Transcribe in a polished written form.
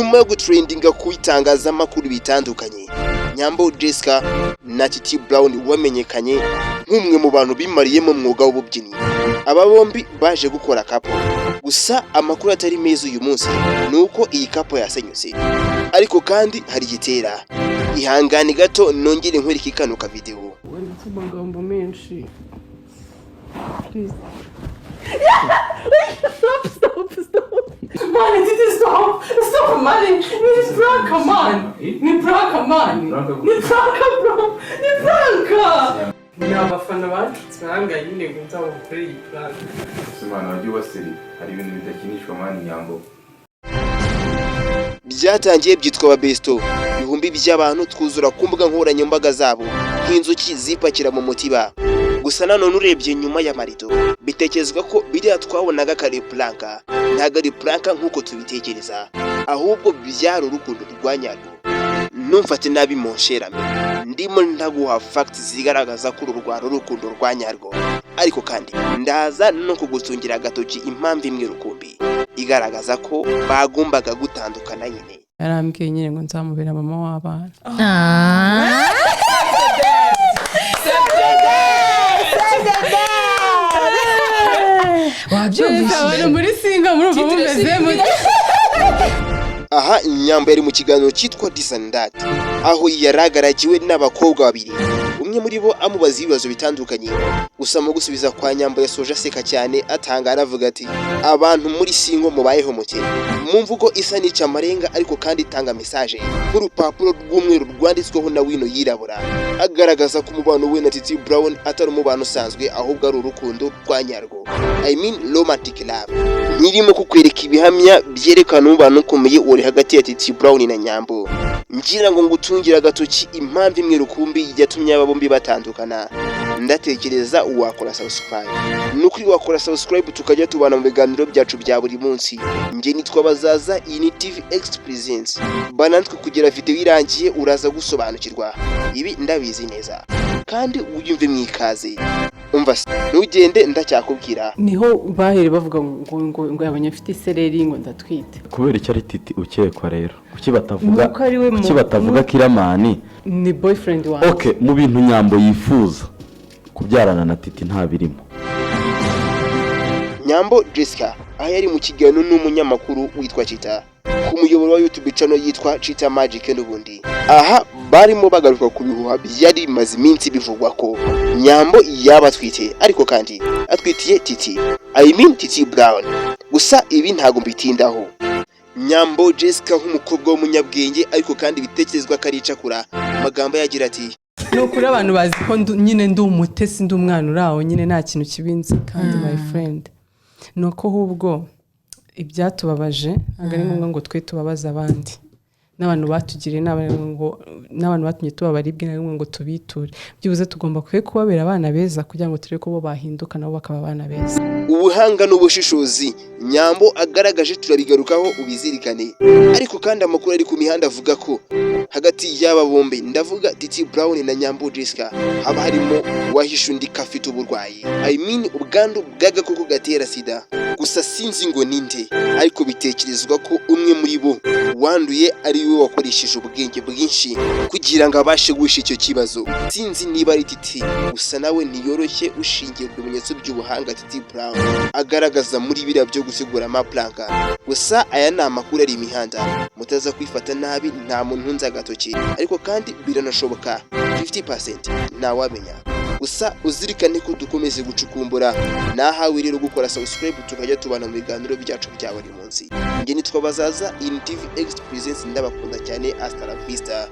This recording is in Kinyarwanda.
Nyuma yo gutrendinga ku itangazamakuru bitandukanye, Nyambo Jessica na Titi Brown wamenyekanye nk'umwe mu bantu bimariyemo umwuga w'ububyinnyi, aba bombi baje gukora couple. Gusa amakuru atari meza uyu munsi ni uko iyi couple yasenyutse, ariko kandi hari igitera. Ihangane gato nongere nkwereke kano ka video. Wanditse amagambo menshi. Please. Stop, stop, stop. Man, Titi, stop. Stop, man. Ni prank, man. Ni prank, man. Ni prank, bro. Ni prank. Ni abafana bacutse barambwira nyine ngo nzabakorere iyi prank. Imana, wajya ubaseri, hari ibintu bidakinishwa, man, Nyambo. Byatangiye byitwa ababesto, ibihumbi by'abantu twuzura ku mbuga nkoranyambaga zabo nk'inzuki zipakira mu mutiba. Gusa nanone urebye nyuma y'amarido, bitekerezwa ko biriya twabonaga kare prank ntabwo ari prank nk'uko tubitekereza, ahubwo byari urukundo rwa nyarwo. Ntumfate nabi mon cher ami, ndimo ndaguha facts zigaragaza ko uru rwari urukundo rwa nyarwo, ariko kandi ndaza no kugutungira agatoki impamvu imwe rukumbi igaragaza ko bagombaga gutandukana nyine. Yarambwiye nyine ngo nzamubera mama w'abana. Ah. Save the day! Wabyumvise? Abantu muri single murumva mumeze mute? Aha Nyambo yari mu kiganiro cyitwa This and That, aho yaragaragiwe n'abakobwa babiri, umwe muri bo amubaza ibibazo bitandukanye. Gusa mu gusubiza kwa Nyambo yasoje aseka cyane, atangara, avuga ati: "Abantu muri single mubayeho muke?" Mu mvugo isa nica amarenga, ariko kandi itanga message nk'urupapuro rw'umweru rwanditsweho na wino yirabura, agaragaza ko umubano we na Titi Brown atari umubano usanzwe, ahubwo ari urukundo rwa nyarwo, I mean romantic love. Nirimo kukwereka ibihamya byerekana umubano ukomeye uri hagati ya Titi Brown na Nyambo, ngira ngo ngutungire agatoki impamvu imwe rukumbi yatumye aba bombi batandukana. Ndatekereza wakora subscribe, ni ukuri wakora subscribe tukajya tubana mu biganiro byacu bya buri munsi. Njye nitwa Bazaza, iyi ni TV X Presents. Bana natwe kugera video irangiye, uraza gusobanukirwa ibi, ndabizi neza, kandi wiyumve mu ikaze. Umva se, ntugende, ndacyakubwira. Niho bahereye bavuga ngo yabonye afite isereri, ngo ndatwite. Kubera icyo ari Titi ukekwa rero, kuki batavuga Nuko ari we kuki batavuga Kiramani? Ni boyfriend wanjye. OK, mu bintu Nyambo yifuza kubyarana na Titi nta birimo. Nyambo Jessica aho yari mu kiganiro n'umunyamakuru witwa Chita ku muyoboro wa YouTube channel yitwa Chita Magic n'ubundi. Aha barimo bagaruka ku bihuha byari bimaze iminsi bivugwa ko Nyambo yaba atwite, ariko kandi atwitiye Titi, I mean Titi Brown. Gusa ibi ntago mbitindaho. Nyambo Jessica nk'umukobwa w'umunyabwenge, ariko kandi bitekerezwa ko ari icakura, amagambo yagira ati: Ni ukuri abantu bazi ko nyine ndi umutesi, ndi umwana uri aho nyine, nta kintu kibinzi. Kandi my friend, ni uko ahubwo ibyatubabaje ntabwo ari ngombwa ngo twe tubabaze abandi, n'abantu batugiriye nabi ngo n'abantu batumye tuba baribwe ntabwo ari ngombwa ngo tubiture. Byibuze tugomba kwe kubabera abana beza kugira ngo turebe ko bo bahinduka, nabo bakaba abana beza. Ubuhanga n'ubushishozi Nyambo agaragaje turabigarukaho, ubizirikane. Ariko kandi amakuru ari ku mihanda avuga ko hagati y'aba bombi, ndavuga Titi Brown na Nyambo Jessica, haba harimo uwahishe undi ko afite uburwayi, I mean ubwandu bw'agakoko gatera sida. Gusa sinzi ngo ninde, ariko bitekerezwa ko umwe muri bo wanduye ari we wakoresheje ubwenge bwinshi kugira ngo abashe guhisha icyo kibazo. Sinzi niba ari Titi, gusa nawe ntiyoroshye ushingiye ku bimenyetso by'ubuhanga Titi Brown agaragaza muri biriya byo gutegura amaprank. Gusa aya ni amakuru ari imihanda, mutaza kwifata nabi, nta muntu unzi agatoki, ariko kandi biranashoboka 50%, ntawamenya. Gusa uzirikane ko dukomeze gucukumbura. Nahawe rero gukora subscribe tukajya tubana mu biganiro byacu bya buri munsi. Njye nitwa Bazaza in TV X Presents, ndabakunda cyane. Hasta la vista.